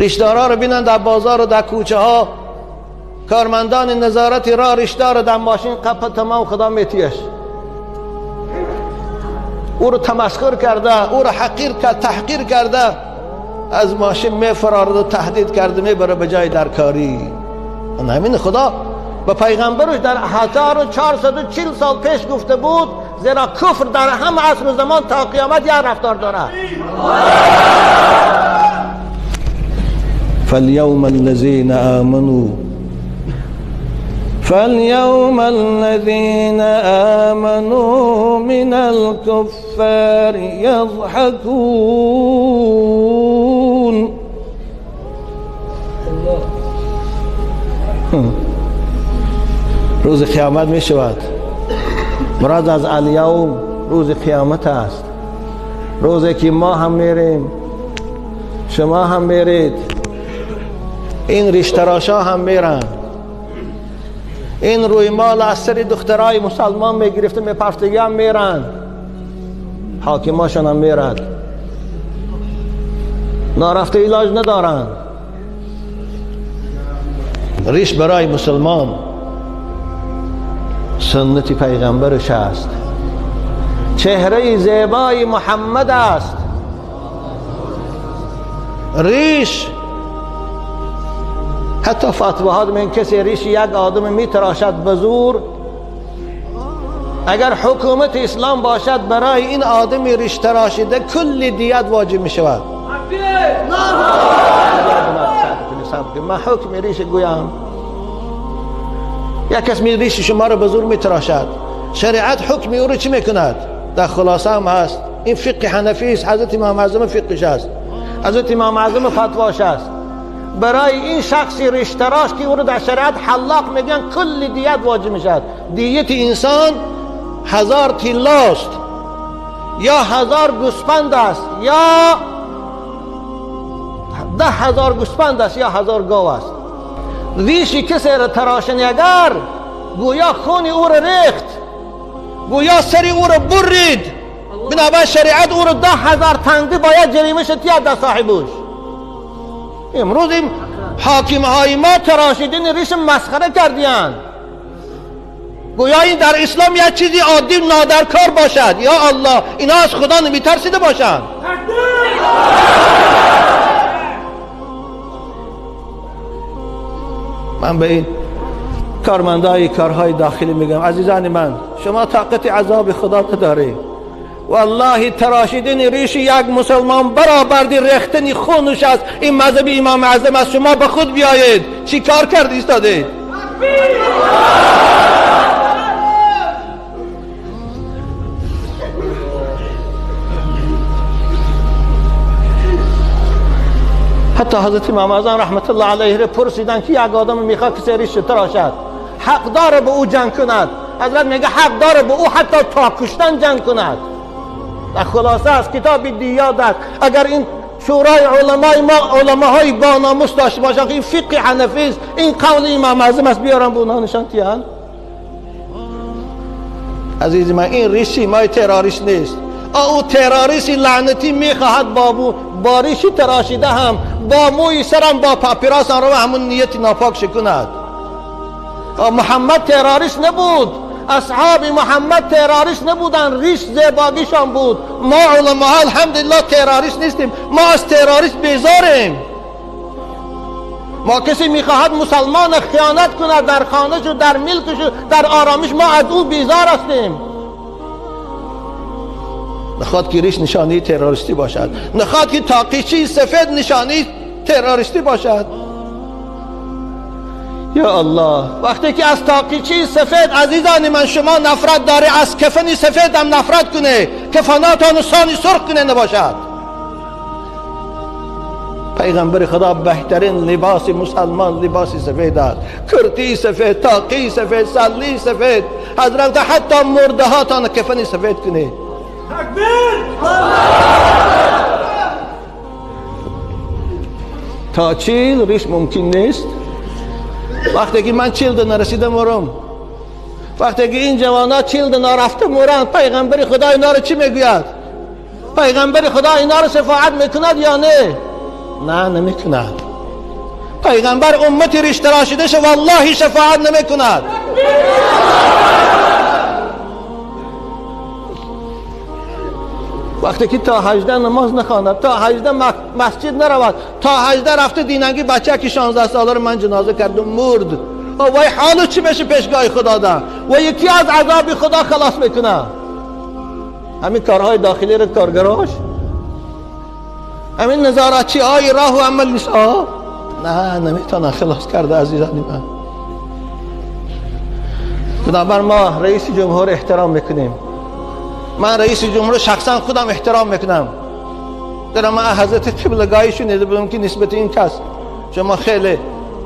ریشدارا رو بینن در بازار و در کوچه ها، کارمندان نظارت را ریشدار رو در ماشین قپه تمام خدا میتیش، او رو تمسخر کرده، او رو حقیر کرده، تحقیر کرده، از ماشین میفرارد و تهدید کرده میبره به جای درکاری. همین خدا به پیغمبرش در 1440 سال پیش گفته بود، زیرا کفر در همه عصر و زمان تا قیامت یک رفتار دارد. فاليوم الذين آمنوا فاليوم الذين آمنوا من الكفار يضحكون. روز قیامت می شود. مراد از الیوم روز قیامت است، روزی که ما هم میریم، شما هم میرید، این ریشتراشا هم میرن، این روی مال از سر دخترای مسلمان میگرفته میپرفتگی هم میرن، حاکماشان هم میرد، نارفته علاج ندارن. ریش برای مسلمان سنت پیغمبرش است، چهره زیبای محمد است. ریش حتی فتواها من کسی ریش یک آدم میتراشد به زور، اگر حکومت اسلام باشد برای این آدم ریش تراشیده کل دیت واجب می شود. من حکم ریش گویم، یک کس می ریش شما رو به زور میتراشد، شریعت حکم او رو چی میکند؟ در خلاصه هم هست، این فقه حنفی است، حضرت امام اعظم فقهش است، حضرت امام اعظم فتواش است. برای این شخصی ریشتراش که او رو در شریعت حلاق میگن کل دیت واجب میشد. دیت انسان 1000 طلاست یا 1000 گوسفند است یا 10,000 گوسفند است یا 1000 گاو است. ریشی کسی را تراشن اگر گویا خون او را ریخت، گویا سری او را برید، بنابراین شریعت او را 10,000 تنگه باید جریمه شد در صاحبش. امروز این حاکم های ما تراشیدن ریش مسخره کردیان، گویا این در اسلام یک چیزی عادی نادرکار باشد. یا الله، اینا از خدا نمیترسیده باشند. من به این کارمندای کارهای داخلی میگم، عزیزان من، شما طاقت عذاب خدا نداری. والله تراشیدن ریش یک مسلمان برابر ریختن خونش است. این مذهب امام اعظم است. شما به خود بیایید. چی کار کردی ایستادید؟ حتی حضرت امام اعظم رحمت الله علیه را پرسیدن که یک آدم میخواد کسی ریش تراشد، حق داره به او جنگ کند؟ حضرت میگه حق داره به او حتی تا کشتن جنگ کند. در خلاصه از کتاب دیاد است. اگر این شورای علمای ما علماهای با ناموس داشته باشند، این فقه حنفی است، این قول امام اعظم است، بیارن به اونها نشان تیان. عزیز من، این ریشی مای تروریست نیست. او تروریست لعنتی میخواهد با ریشی تراشیده هم با موی سرم با پاپیراس هم رو همون نیت ناپاک شکند. محمد تروریست نبود، اصحاب محمد تروریست نبودن، ریش زیباگیشان بود. ما علماء الحمدلله تروریست نیستیم، ما از تروریست بیزاریم. ما کسی میخواهد مسلمان خیانت کند در خانهش و در ملکش و در آرامش، ما از او بیزار هستیم. نخواد که ریش نشانی تروریستی باشد، نخواد که تاقیچی سفید نشانی تروریستی باشد. یا الله، وقتی که از تاقیچی سفید عزیزان من شما نفرت داره، از کفن سفید هم نفرت کنه، کفناتان سانی سرخ کنه نباشد. پیغمبر خدا بهترین لباس مسلمان لباس سفید است، کرتی سفید، تاقی سفید، سلی سفید. حضرت حتی مرده هاتان کفن سفید کنه. تا 40 ریش ممکن نیست. وقتی که من 40 نرسیده مرم، وقتی که این جوانا 40 نرفته مرن، پیغمبر خدا اینا رو چی میگوید؟ پیغمبر خدا اینا رو شفاعت میکند یا نه؟ نه، نمیکند. پیغمبر امت ریش تراشیده شه والله شفاعت نمیکند. وقتی که تا 18 نماز نخواند، تا 18 مسجد نرود، تا 18 رفته دیننگی بچه که 16 ساله رو من جنازه کردم مرد، وای حالو چی میشه پیشگاه خدا ده و یکی از عذاب خدا خلاص میکنه. همین کارهای داخلی رو کارگراش، همین نظارتچی های راه و عمل نیست، نه نمیتونن خلاص کرده عزیزان من. بنابر ما رئیس جمهور احترام میکنیم. من رئیس جمهور شخصا خودم احترام میکنم. در من حضرت قبلگاهی شنیده بودم که نسبت این کس شما خیلی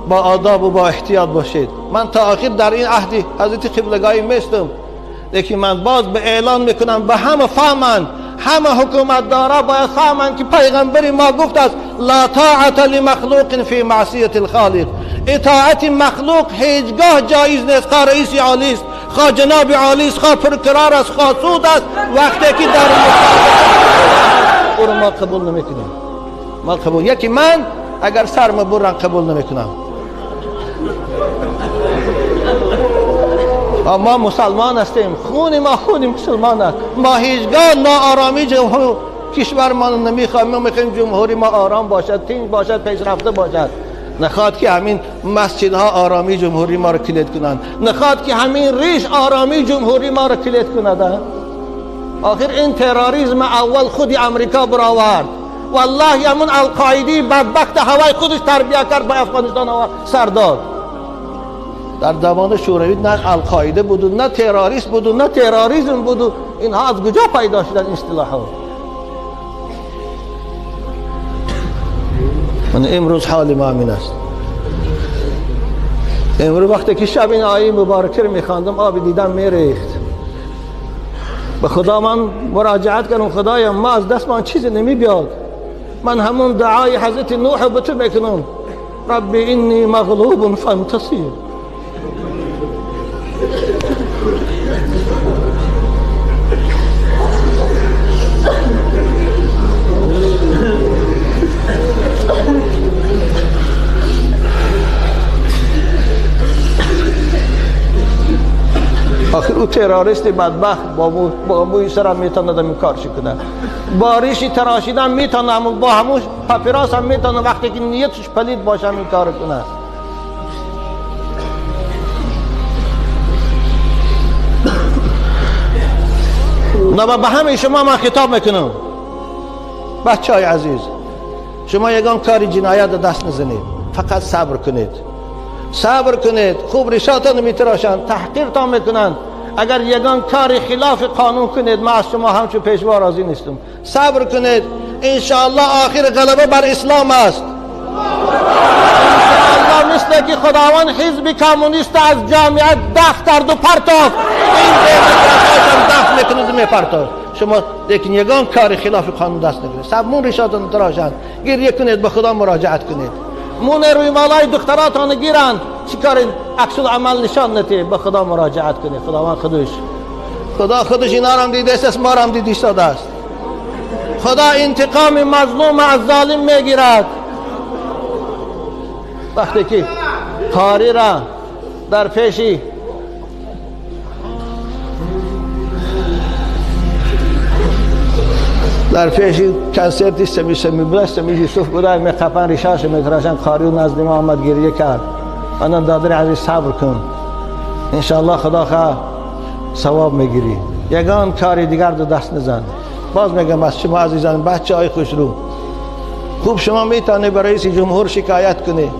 با آداب و با احتیاط باشید. من تا آخر در این عهدی حضرت قبلگاهی میستم، لیکن من باز به اعلان میکنم به همه فهمند، همه حکومت دارا باید فهمند که پیغمبر ما گفت است لا طاعت لمخلوق فی معصیت الخالق. اطاعت مخلوق هیچگاه جایز نیست، خواه رئیس عالی است، خواه جناب عالی است، خواه پرکرار است، خواه سود است. وقتی که در مخالفت او رو ما قبول نمیکنیم. ما قبول یکی من اگر سرم برن قبول نمیکنم. ما مسلمان هستیم، خون ما خون مسلمان است. ما هیچگاه ناآرامی جمهور کشور ما نمیخوایم. ما میخوایم جمهوری ما آرام باشد، تینگ باشد، پیشرفته باشد. نخواد که همین مسجدها آرامی جمهوری ما رو کلید کنند، نخواد که همین ریش آرامی جمهوری ما رو کلید کند. آخر این تروریسم اول خودی امریکا برآورد. والله همون القاعده بدبخت هوای خودش تربیه کرد به افغانستان سر داد. در زمان شوروی نه القاعده بود و نه تروریست بود و نه تروریسم بود و اینها از کجا پیدا شدن اصطلاح ها؟ من امروز حال ما همین است. امروز وقتی که شب این آیه مبارکه رو میخواندم آب دیدم میریخت. به خدا من مراجعت کردم، خدایا ما از دست من چیزی نمی بیاد، من همون دعای حضرت نوح به تو میکنم، ربی انی مغلوب فانتصر. آخر او تروریست بدبخت با موی سرم میتونه این کارش کنه، با ریشی تراشیدن میتونه، با همون پاپیراس هم میتونه، وقتی که نیتش پلید باشه این کار کنه. نه به همه شما من خطاب میکنم بچه های عزیز، شما یگان کاری جنایت دست نزنید، فقط صبر کنید، صبر کنید. خوب ریشاتان میتراشند، تحقیرتان میکنند. اگر یگان کاری خلاف قانون کنید من از شما همچون پیشوا راضی نیستم. صبر کنید، انشاءالله آخر غلبه بر اسلام است. انشاءالله مثل که خداوند حزب کمونیست از جامعه دفع کرد و پرتافت، این دموکرات‌ها دفع میکنید و میپرتافت. شما لیکن یگان کاری خلاف قانون دست نگیرید. صبر ریشاتان تراشند، گریه کنید، به خدا مراجعت کنید. مون روی مالای دختراتان گیرند، چیکار عکس العمل نشان نده، به خدا مراجعت کنید. خداوند خودش، خدا خودش اینا را هم دیده است، ما را هم دیده ایستاده است. خدا انتقام مظلوم از ظالم میگیرد. وقتی که قاری را در پیشی کنسرت سمی بوده، سمی یوسف بوده، میقپن ریشاش میتراشن، قاری و نزد ما آمد گریه کرد. من دادر عزیز صبر کن، انشاءالله خدا خواه ثواب میگیری. یگان کاری دیگر دو دست نزن. باز میگم از شما عزیزان بچه های خوشرو، خوب شما میتونی به رئیس جمهور شکایت کنی،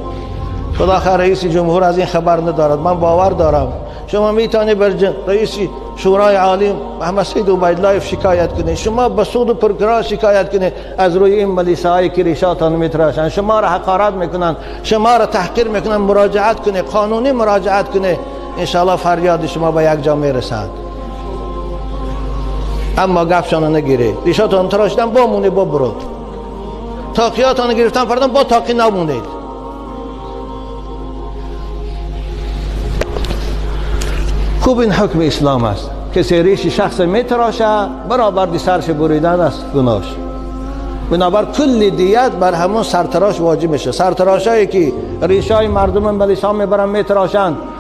خدا خواه رئیس جمهور از این خبر ندارد، من باور دارم. شما میتونی بر رئیس شورای عالی محمد سید عبیداللهیف شکایت کنی، شما به سود و پرکرار شکایت کنی از روی این ملیسه که ریشاتان میتراشن، شما را حقارت میکنن، شما را تحقیر میکنن، مراجعت کنی، قانونی مراجعت کنی، انشاءالله فریاد شما به یک جا میرسد. اما گپشان نگیری، ریشاتان تراشیدن با مونه با برود، تاقیاتان گرفتن فردان با تاقی نمونید. خوب این حکم اسلام است. کسی ریش شخص میتراشه برابر دی سرش بریدن است گناش. بنابر کل دیت بر همون سرتراش واجب میشه. سرتراشایی که ریشای مردم به لسان میبرن میتراشند.